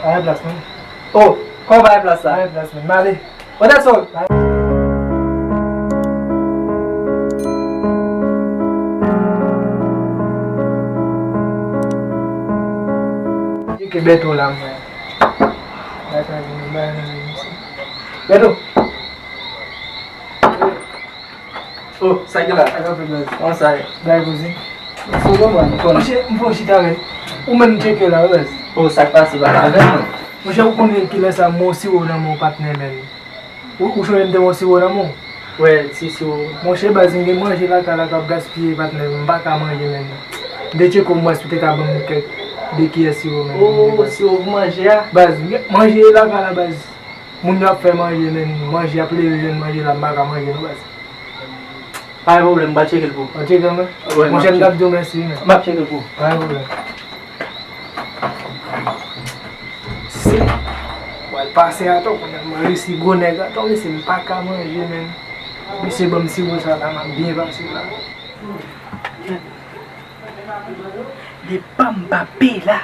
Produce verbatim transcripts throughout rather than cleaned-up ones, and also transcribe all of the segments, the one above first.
Pa gen plas, non. Oh, kòman pa gen plas la? Pa gen plas, men. M ale. Wè dat sòl. Tcheke Bèto la, mwen. Bèto. Oh, sa k gen la? Sa k ap fèt, baz? Kòman sa ye? Bay poze. Sou konprann. Monchè, m fè yon chita avè l. Ou menm tcheke la, baz. Oh, sa k pase, pale avè mwen. Monchè, ou konnen kilè sa, m wè yon siwo nan men w, patnè, menn. Ou, ou sonje m te wè yon siwo nan men w? Wè, ti siwo. Monchè, baz, m gen manje lakay la k ap gaspiye, patnè, m pa ka manje, menn. M te tcheke w, m wè si w te ka ban m kèk de kiyè siwo, menn. Oh, siwo pou manje a? Baz, m gen manje lakay la, baz. Moun yo ap fè manje, menn. Manje ap leve jwenn manje la, m pa ka manje, non, baz. Pa gen pwoblèm, m pral tcheke l pou ou. W ap tcheke l, men? Monchè, m t ap di w mèsi, wi, men. M ap tcheke l pou ou. Pa gen pwoblèm. Se, m pral pase atò, kounye a m resi gwo nèg atò, mesye, m pa ka manje, menn. Mesye, ban m siwo sa la, m ap byen pase la. Depi m pa pe la.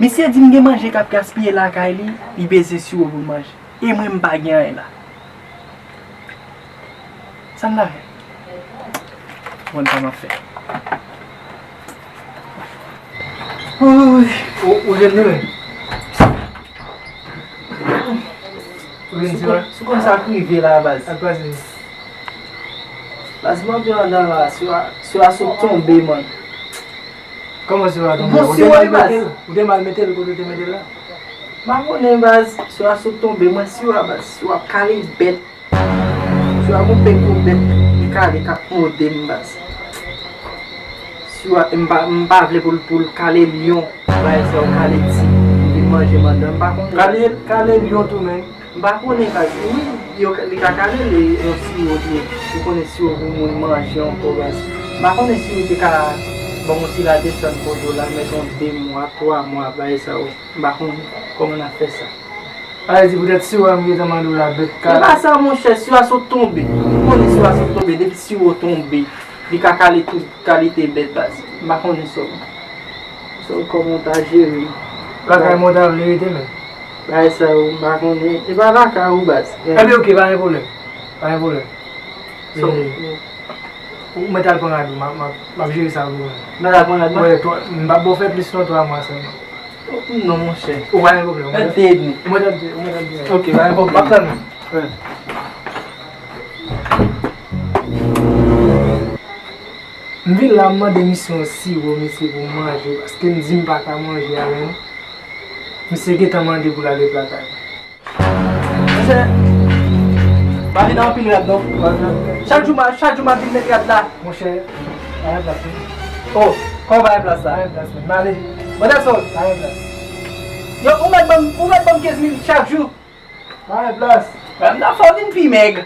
Misye di m gen manje k ap gaspiye lakay li, li bezwen siwo pou l manje. E mwen, m pa gen anyen la. Sa m ta fè? Bon, sa m ap fè. Ou, ou jwenn li, men? Ou jwenn siwo a? Sou konn sa k rive la, baz. Sa k pase? Baz, m ap andan la, siwo a, siwo a sot tonbe, man. Kòman siwo a tonbe? Bon, ou te mal mete l? Ou te mal mete l kote w te mete l la? M pa konnen, baz, siwo a sot tonbe, mwen, siwo a, baz, siwo a ap kale bèt. Siwo a gon peko bèt, li kale k ap mòde m, baz. Siwo a, m pa, m pa vle pou l, pou l kale lyon, bagay sa yo, kale ti, pou vin manje m anndan, m pa konnen. Kale, kale lyon tou, menn. M pa konnen, baz. Wi, yo, li ka kale l, yon siwo li ye. Ou konnen siwo pou moun manje ankò, baz. M pa konnen si yo te ka ban m yon ti ladesann kote w la, mete yon de mwa, twa mwa, bagay sa yo. M pa konnen kòman n ap fè sa. Sa vle di poutèt siwo a m gentan mande w la, bèt ka. Se pa sa, monchè, siwo a sot tonbe. Ou konnen siwo a sot tonbe, depi siwo tonbe, li ka kale tout kalite bèt, baz. M pa konnen sa w, sa w, kòman w ta jere. Lakay mwen w ta vle rete, menn? Bagay sa yo, m pa konnen. E pa lakay ou, baz. Ebyen, oke, pa gen pwoblèm. Pa gen pwoblèm. So, e, ou mèt al pran rad ou, m ap, m ap, m ap jere sa pou ou. Mèt al pran rad mwen? Wè, twa, m p ap ba w fè plis non, twa mwa sèlman. Non, monchè. Ou pa gen pwoblèm. Mèt de edmi. Ou mèt al di, ou mèt al di. Oke, pa gen pwoblèm. M ap tann ou. Wè. M vin la, m mande misye yon siwo, mesye, pou m manje, paske m di m pa ka manje avè nou. Misye gentan mande pou l ale lakay mwen. Monchè, pa vin anpil rad non. Chak jou m a, chak jou m ap vin met rad la. Monchè, pa gen plas non. Oh, kòman pa gen plas la? Pa gen plas, men. M ale. Bon, that's all. Pa gen plas. Yo, ou mèt ban m, ou mèt ban m kenz mil chak jou. Pa gen plas. Frè m, nan fò vin pi mèg.